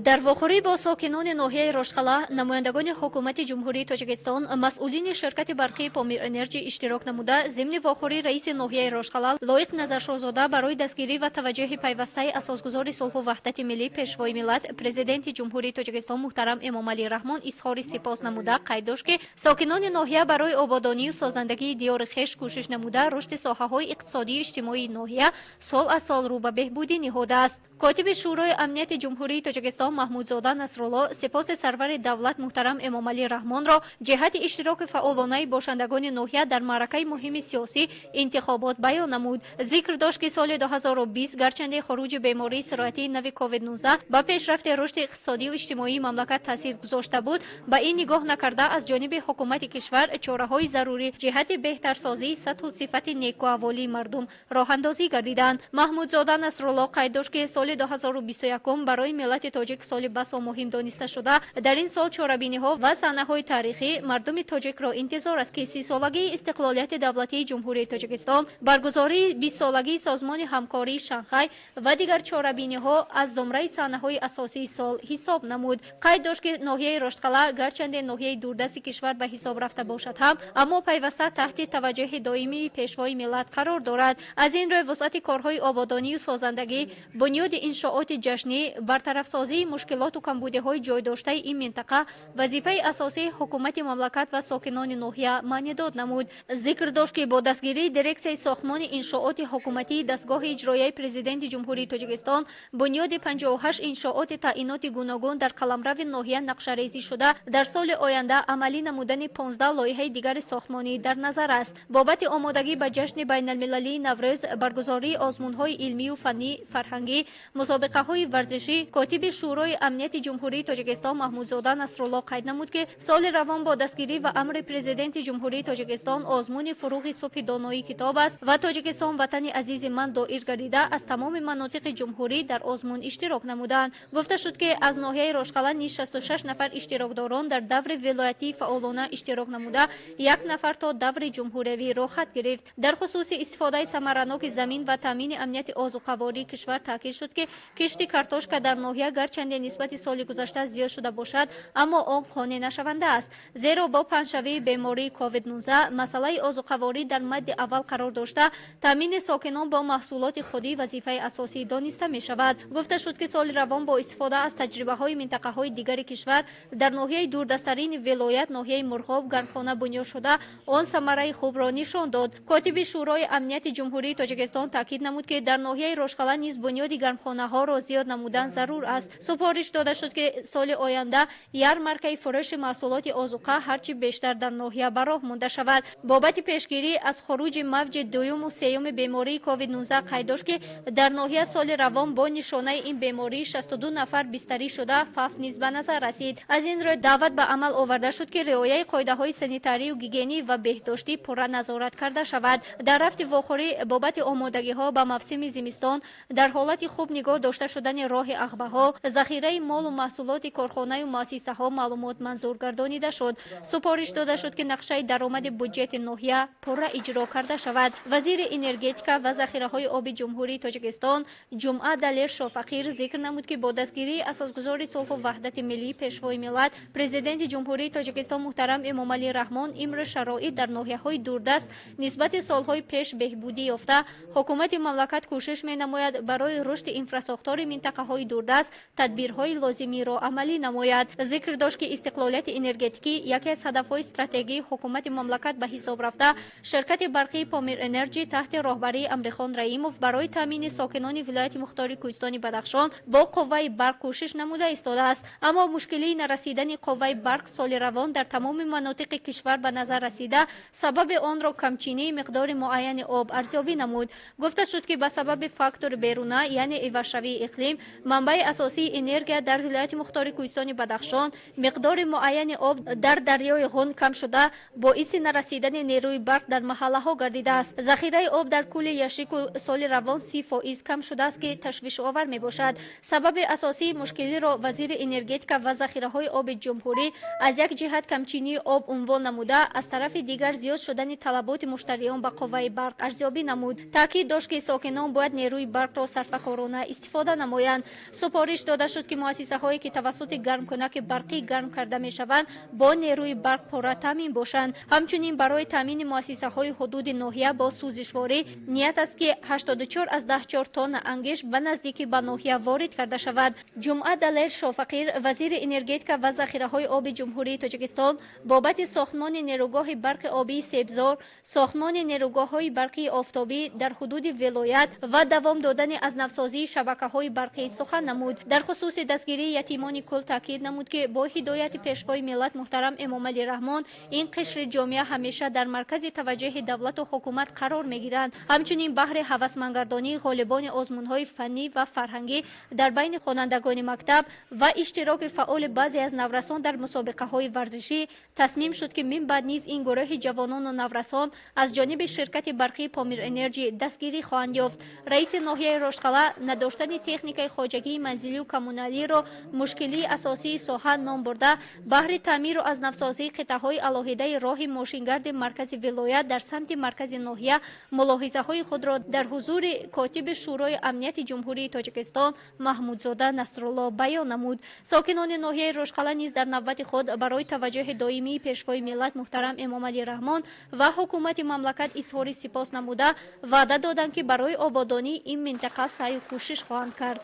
Дар вохӯрӣ бо сокинони ноҳияи Роштқалъа намояндагони Ҳукумати Ҷумҳурии Тоҷикистон, масъулини ширкати барқии Помир Энерҷи иштирок намуда, зимни вохӯрӣ раиси ноҳияи Роштқалъа Лоиқ Назаршоҳзода барои дастгирӣ ва таваҷҷӯҳи пайвастаи Асосгузори сулҳу ваҳдати миллӣ, Пешвои миллат, Президенти Ҷумҳурии Тоҷикистон муҳтарам Эмомалӣ Раҳмон изҳори сипос намуда, қайд дошт, ки сокинони ноҳия барои ободонию созандагии диёри хеш кӯшиш намуда, рушди соҳаҳои иқтисодию иҷтимоии ноҳия сол аз сол рӯ ба беҳбудӣ ниҳодааст. Котиби Шӯрои амнияти Ҷумҳурии Тоҷикистон Маҳмудзода Насрулло сипоси сарвари давлат муҳтарам Эмомалӣ Раҳмонро ҷиҳати иштироки фаъолонаи бошандагони ноҳия дар маъракаи муҳими сиёсӣ, интихобот баён намуд. Зикр дошт, ки соли 2020, гарчанде хуруҷи бемории сироятии нави COVID-19 ба пешрафти рушди иқтисодию иҷтимоии мамлакат таъсир гузошта буд, ба ин нигоҳ накарда, аз ҷониби ҳукумати кишвар чораҳои зарурӣ ҷиҳати беҳтарсозии сатҳу сифати некуаҳволии мардум роҳандозӣ гардиданд. Маҳмудзода Насрулло қайд дошт, ки соли 2021 барои миллати тоҷик соли басо муҳим дониста шуда, дар ин сол чорабиниҳо ва саҳнаҳои таърихӣ мардуми тоҷикро интизор аст, ки 30-солагии истиқлолияти давлатии Ҷумҳурии Тоҷикистон, баргузории 20-солагии Созмони ҳамкории Шанхай ва дигар чорабиниҳо аз зумраи саҳнаҳои асосии сол ҳисоб намуд. Қайд дошт, ки ноҳияи Роштқалъа гарчанде ноҳияи дурдасти кишвар ба ҳисоб рафта бошад ҳам, аммо пайваста таҳти таваҷҷӯҳи доимии Пешвои миллат қарор дорад. Аз ин рӯй вусъати корҳои ободонию созандагӣ, бунёди иншооти ҷашнӣ, бартарафсозии мушкилоту камбудиҳои ҷойдоштаи ин минтақа вазифаи асосии ҳукумати мамлакат ва сокинони ноҳия маънидод намуд. Зикр дошт, ки бо дастгирии дирексияи сохтмони иншооти ҳукуматии дастгоҳи иҷроияи Президенти Ҷумҳурии Тоҷикистон бунёди 58 иншооти таъиноти гуногун дар қаламрави ноҳия нақшарезӣ шуда, дар соли оянда амалӣ намудани 15 лоиҳаи дигари сохтмонӣ дар назар аст. Бобати омодагӣ ба ҷашни байналмилалии Наврӯз, баргузории озмунҳои илмию фаннӣ, фарҳангӣ, мусобиқаҳои варзишӣ, котиби Шӯрои амнияти Ҷумҳурии Тоҷикистон Маҳмудзода Насрулло қайд намуд, ки соли равон бо дастгирӣ ва амри Президенти Ҷумҳурии Тоҷикистон озмуни «Фуруғи субҳи доноӣ китоб аст» ва «Тоҷикистон ватани азизи ман» доир гардида, аз тамоми манотиқи ҷумҳурӣ дар озмун иштирок намуданд. Гуфта шуд, ки аз ноҳияи Рошқалъа низ 66 нафар иштирокдорон дар даври вилоятӣ фаъолона иштирок намуда, як нафар то даври ҷумҳуриявӣ роҳхат гирифт. Дар хусуси истифодаи самараноки замин ва таъмини амнияти озуқавории кишвар таъкид шуд, ки кишти картошка дар ноҳия гарчанде нисбати соли гузашта зиёд шуда бошад, аммо он қонеъ нашаванда аст, зеро бо паҳншавии бемории COVID-19 масъалаи озуқаворӣ дар мадди аввал қарор дошта, таъмини сокинон бо маҳсулоти худӣ вазифаи асосӣ дониста мешавад. Гуфта шуд, ки соли равон бо истифода аз таҷрибаҳои минтақаҳои дигари кишвар дар ноҳияи дурдасттарини вилоят, ноҳияи Мурғоб, гармхона бунёд шуда, он самараи хубро нишон дод. Котиби Шӯрои амнияти Ҷумҳурии Тоҷикистон таъкид намуд, ки дар ноҳияи Рошқалъа низ бунёди гармхонаҳоро зиёд намудан зарур аст. Супориш дода шуд, ки соли оянда ярмаркаи фурӯши маҳсулоти озуқа ҳарчи бештар дар ноҳия ба роҳ монда шавад. Бобати пешгирӣ аз хуруҷи мавҷи дуюму сеюми бемории COVID-19 қайд дошт, ки дар ноҳия соли равон бо нишонаи ин беморӣ 62 нафар бистарӣ шуда, фавт низ ба назар расид. Аз ин рӯй даъват ба амал оварда шуд, ки риояи қоидаҳои санитарию гигиенӣ ва беҳдоштӣ пурра назорат карда шавад. Дар рафти вохӯрӣ бобати омодагиҳо ба мавсими зимистон, дар ҳолати хуб нигоҳ дошта шудани роҳи ағбаҳо, захираи молу маҳсулоти корхонаю муассисаҳо маълумот манзур гардонида шуд. Супориш дода шуд, ки нақшаи даромади буҷети ноҳия пурра иҷро карда шавад. Вазири энергетика ва захираҳои оби Ҷумҳурии Тоҷикистон Ҷумъа Далер Шофақир зикр намуд, ки бо дастгирии Асосгузори сулҳу ваҳдати миллӣ, Пешвои миллат, Президенти Ҷумҳурии Тоҷикистон муҳтарам Эмомалӣ Раҳмон имрӯз шароит дар ноҳияҳои дурдаст нисбати солҳои пеш беҳбудӣ ёфта, ҳукумати мамлакат кӯшиш менамояд барои рушди инфрасохтори минтақаҳои дурдаст тадбирҳои лозимиро амалӣ намояд. Зикр дошт, ки истиқлолияти энергетикӣ яке аз ҳадафҳои стратегии ҳукумати мамлакат ба ҳисоб рафта, ширкати барқии Помир Энерҷи таҳти роҳбарии Амрихон Раимов барои таъмини сокинони вилояти мухтори Кӯҳистони Бадахшон бо қувваи барқ кӯшиш намуда истодааст. Аммо мушкилии нарасидани қувваи барқ соли равон дар тамоми манотиқи кишвар ба назар расида, сабаби онро камчинии миқдори муайяни об арзёбӣ намуд. Гуфта шуд, ки ба сабаби фактори беруна, яъне ивазшавии иқлим, манбаи асосии энергия дар вилояти мухтори Кӯҳистони Бадахшон, миқдори муайяни об дар дарёи Ғун кам шуда, боиси нарасидани нерӯи барқ дар маҳаллаҳо гардидааст. Захираи об дар кӯли Яшикул соли равон 30% кам шудааст, ки ташвишовар мебошад. Сабаби асосии мушкилиро вазири энергетика ва захираҳои оби ҷумҳурӣ аз як ҷиҳат камчинии об унвон намуда, аз тарафи дигар зиёд шудани талаботи муштариён ба қувваи барқ арзёбӣ намуд. Таъкид дошт, ки сокинон бояд нерӯи барқро сарфакорона истифода намоянд. Супориш Дода шуд, ки муассисаҳое, ки тавассути гармкунаки барқӣ гарм карда мешаванд, бо нерӯи барқ пурра таъмин бошанд. Ҳамчунин барои таъмини муассисаҳои ҳудуди ноҳия бо сӯзишворӣ ният аст, ки 84,4 тонна ангиш ба наздикӣ ба ноҳия ворид карда шавад. Ҷумъа Далер Шофақир, вазири энергетика ва захираҳои оби Ҷумҳурии Тоҷикистон, бобати сохтмони нерӯгоҳи барқи обии Себзор, сохтмони нерӯгоҳҳои барқии офтобӣ дар ҳудуди вилоят ва давом додани аз навсозии шабакаҳои барқӣ сухан намуд. Дар хусуси дастгирии ятимони кул таъкид намуд, ки бо ҳидояти Пешвои миллат муҳтарам Эмомалӣ Раҳмон ин қишри ҷомеа ҳамеша дар маркази таваҷҷӯҳи давлату ҳукумат қарор мегиранд. Ҳамчунин баҳри ҳавасмандгардонии ғолибони озмунҳои фаннӣ ва фарҳангӣ дар байни хонандагони мактаб ва иштироки фаъоли баъзе аз наврасон дар мусобиқаҳои варзишӣ тасмим шуд, ки мин баъд низ ин гурӯҳи ҷавонону наврасон аз ҷониби ширкати барқии Помир Энерҷи дастгирӣ хоҳанд ёфт. Раиси ноҳияи Роштқалъа надоштани техникаи хоҷагии манзилию коммуналиро мушкилии асосии соҳа ном бурда, баҳри таъмиру аз навсозии қитъаҳои алоҳидаи роҳи мошингарди маркази вилоят дар самти маркази ноҳия мулоҳизаҳои худро дар ҳузури котиби Шӯрои амнияти Ҷумҳурии Тоҷикистон Маҳмудзода Насрулло баён намуд. Сокинони ноҳияи Роштқалъа низ дар навбати худ барои таваҷҷӯҳи доимии Пешвои миллат муҳтарам Эмомалӣ Раҳмон ва ҳукумати мамлакат изҳори сипос намуда, ваъда доданд, ки барои ободонии ин минтақа саъю кӯшиш хоҳанд кард.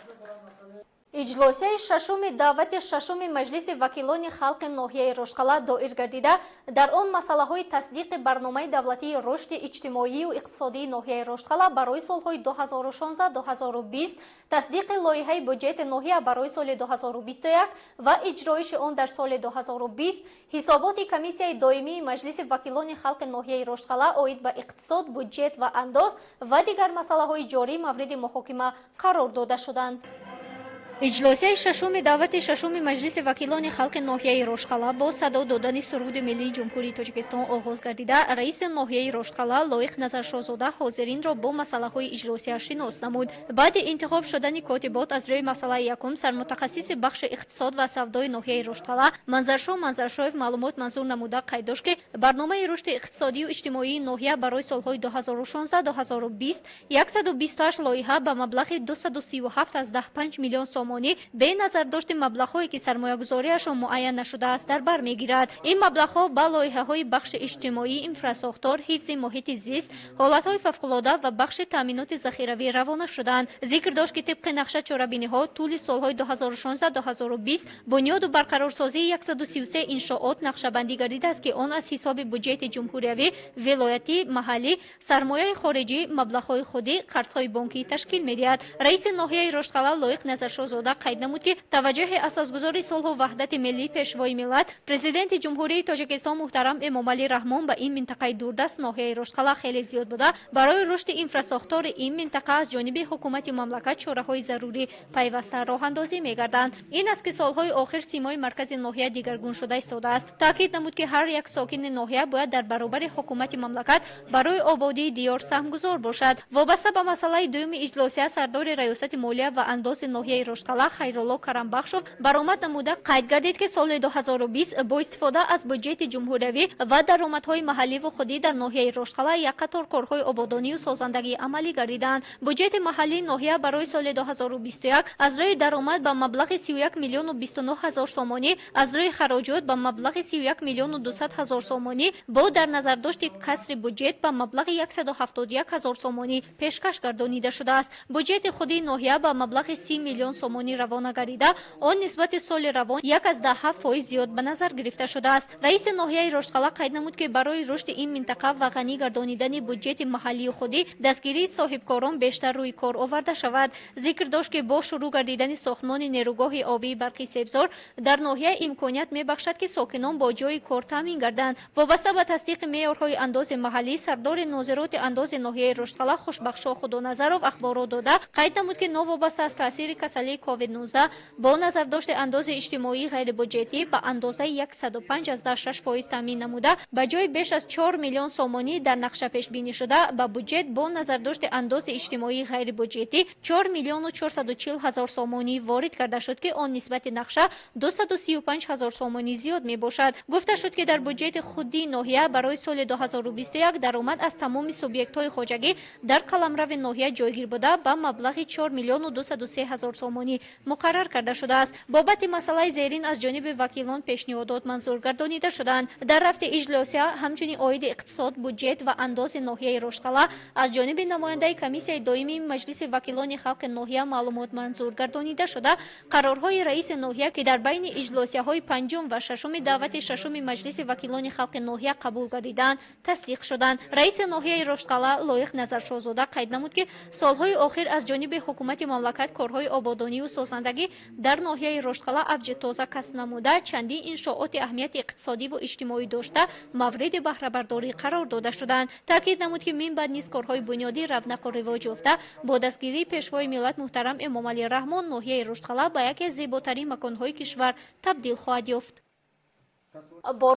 Иҷлосияи шашуми даъвати шашуми Маҷлиси вакилони халқи ноҳияи Роштқалъа доир гардида, дар он масъалаҳои тасдиқи барномаи давлатии рушди иҷтимоию иқтисодии ноҳияи Роштқалъа барои солҳои 2016-2020, тасдиқи лоиҳаи буҷети ноҳия барои соли 2021 ва иҷроиши он дар соли 2020, ҳисоботи комиссияи доимии Маҷлиси вакилони халқи ноҳияи Роштқалъа оид ба иқтисод, буҷет ва андоз ва дигар масъалаҳои ҷорӣ мавриди муҳокима қарор дода шуданд. Иҷлосияи шашуми даъвати шашуми Маҷлиси вакилони халқи ноҳияи Роштқалъа бо садо додани суруди миллии Ҷумҳурии Тоҷикистон оғоз гардида, раиси ноҳияи Роштқалъа Лоиқ Назаршоҳзода ҳозиринро бо масъалаҳои иҷлосия шинос намуд. Баъди интихоб шудани котибот аз рӯи масъалаи якум сармутахассиси бахши иқтисод ва савдои ноҳияи Роштқалъа Манзаршоҳ Манзаршоев маълумот манзур намуда, қайд дошт, ки барномаи рушди иқтисодию иҷтимоии ноҳия барои солҳои 2016-2020 128 лоиҳа ба маблағи 237,5 миллион сомонӣ бе назардошти маблағҳое, ки сармоягузориашон муайян нашудааст, дар бар мегирад. Ин маблағҳо ба лоиҳаҳои бахши иҷтимоӣ, инфрасохтор, ҳифзи муҳити зист, ҳолатҳои фавқулода ва бахши таъминоти захиравӣ равона шуданд. Зикр дошт, ки тибқи нақша чорабиниҳо тӯли солҳои 2016-2020 бунёду барқарорсозии 133 иншоот нақшабандӣ гардидааст, ки он аз ҳисоби буҷети ҷумҳуриявӣ, вилоятӣ, маҳаллӣ, сармояи хориҷӣ, маблағҳои худӣ, қарзҳои бонкӣ ташкил медиҳад. Раиси ноҳияи Роштқалъа Лоиқ Назаршоҳзода қайд намуд, ки таваҷҷӯҳи асосгузори сулҳу ваҳдати миллӣ, Пешвои миллат, Президенти Ҷумҳурии Тоҷикистон муҳтарам Эмомалӣ Раҳмон ба ин минтақаи дурдаст, ноҳияи Роштқалъа, хеле зиёд буда, барои рушди инфрасохтори ин минтақа аз ҷониби ҳукумати мамлакат чораҳои зарурӣ пайваста роҳандозӣ мегарданд. Ин аст, ки солҳои охир симои маркази ноҳия дигаргун шуда истодааст. Таъкид намуд, ки ҳар як сокини ноҳия бояд дар баробари ҳукумати мамлакат барои ободии диёр саҳмгузор бошад. Вобаста ба масъалаи дуюми иҷлосия сардори раёсати молия ва андози ноҳияи Роштқалъа Хайрулло Карамбахшов баромад намуда, қайд гардид, ки соли 2020 бо истифода аз буҷети ҷумҳуриявӣ ва даромадҳои маҳалливу худӣ дар ноҳияи Роштқалъа як қатор корҳои ободонию созандагӣ амалӣ гардиданд. Буҷети маҳаллии ноҳия барои соли 2021 аз рӯи даромад ба маблағи 31 миллиону 29 ҳазор сомонӣ, аз рӯи хароҷот ба маблағи 31 миллиону 200 ҳазор сомонӣ бо дар назардошти касри буҷет ба маблағи 171 ҳазор сомонӣ пешкаш гардонида шудааст. Буҷети худии ноҳия ба маблағи 30 миллион сомонӣ равона гардида, он нисбати соли равон 1,7% зиёд ба назар гирифта шудааст. Раиси ноҳияи Роштқалъа қайд намуд, ки барои рушди ин минтақа ва ғанӣ гардонидани буҷети маҳаллию худӣ дастгирии соҳибкорон бештар рӯи кор оварда шавад. Зикр дошт, ки бо шурӯъ гардидани сохтмони нерӯгоҳи обии барқи Себзор дар ноҳия имконият мебахшад, ки сокинон бо ҷойи кор таъмин гарданд. Вобаста ба тасдиқи меъёрҳои андози маҳаллӣ сардори нозироти андози ноҳияи Роштқалъа Хушбахшо Худоназаров ахборот дода, қайд намуд, ки новобаста аз таъсири касалии COVID-19 бо назардошти андози иҷтимоии ғайрибуҷетӣ ба андозаи 105,6% таъмин намуда, ба ҷои беш аз 4 миллион сомонӣ дар нақша пешбинишуда ба буҷет бо назардошти андози иҷтимоии ғайрибуҷетӣ 4 миллиону 440 ҳазор сомонӣ ворид карда шуд, ки он нисбати нақша 235 ҳазор сомонӣ зиёд мебошад. Гуфта шуд, ки дар буҷети худии ноҳия барои соли 2021 даромад аз тамоми субъектҳои хоҷагӣ дар қаламрави ноҳия ҷойгир буда ба маблағи 4 миллиону 203 ҳазор сомонӣ. сомонӣ муқаррар карда шудааст. Бобати масъалаи зерин аз ҷониби вакилон пешниҳодот манзур гардонида шуданд. Дар рафти иҷлосия ҳамчунин оиди иқтисод, буҷет ва андози ноҳияи Роштқалъа аз ҷониби намояндаи комиссияи доимии Маҷлиси вакилони халқи ноҳия маълумот манзур гардонида шуда, қарорҳои раиси ноҳия, ки дар байни иҷлосияҳои панҷум ва шашуми даъвати шашуми Маҷлиси вакилони халқи ноҳия қабул гардидаанд, тасдиқ шуданд. Раиси ноҳияи Роштқалъа Лоиқ Назаршоҳзода қайд намуд, ки солҳои охир аз ҷониби ҳукумати мамлакат корҳои ободонию созандагӣ дар ноҳияи Роштқалъа авҷи тоза касб намуда, чандин иншооти аҳамияти иқтисодиву иҷтимоӣ дошта мавриди баҳрабардорӣ қарор дода шуданд. Таъкид намуд, ки минбаъд низ корҳои бунёдӣ равнақу ривоҷ ёфта, бо дастгирии Пешвои миллат муҳтарам Эмомалӣ Раҳмон ноҳияи Роштқалъа ба яке аз зеботарин маконҳои кишвар табдил хоҳад ёфт.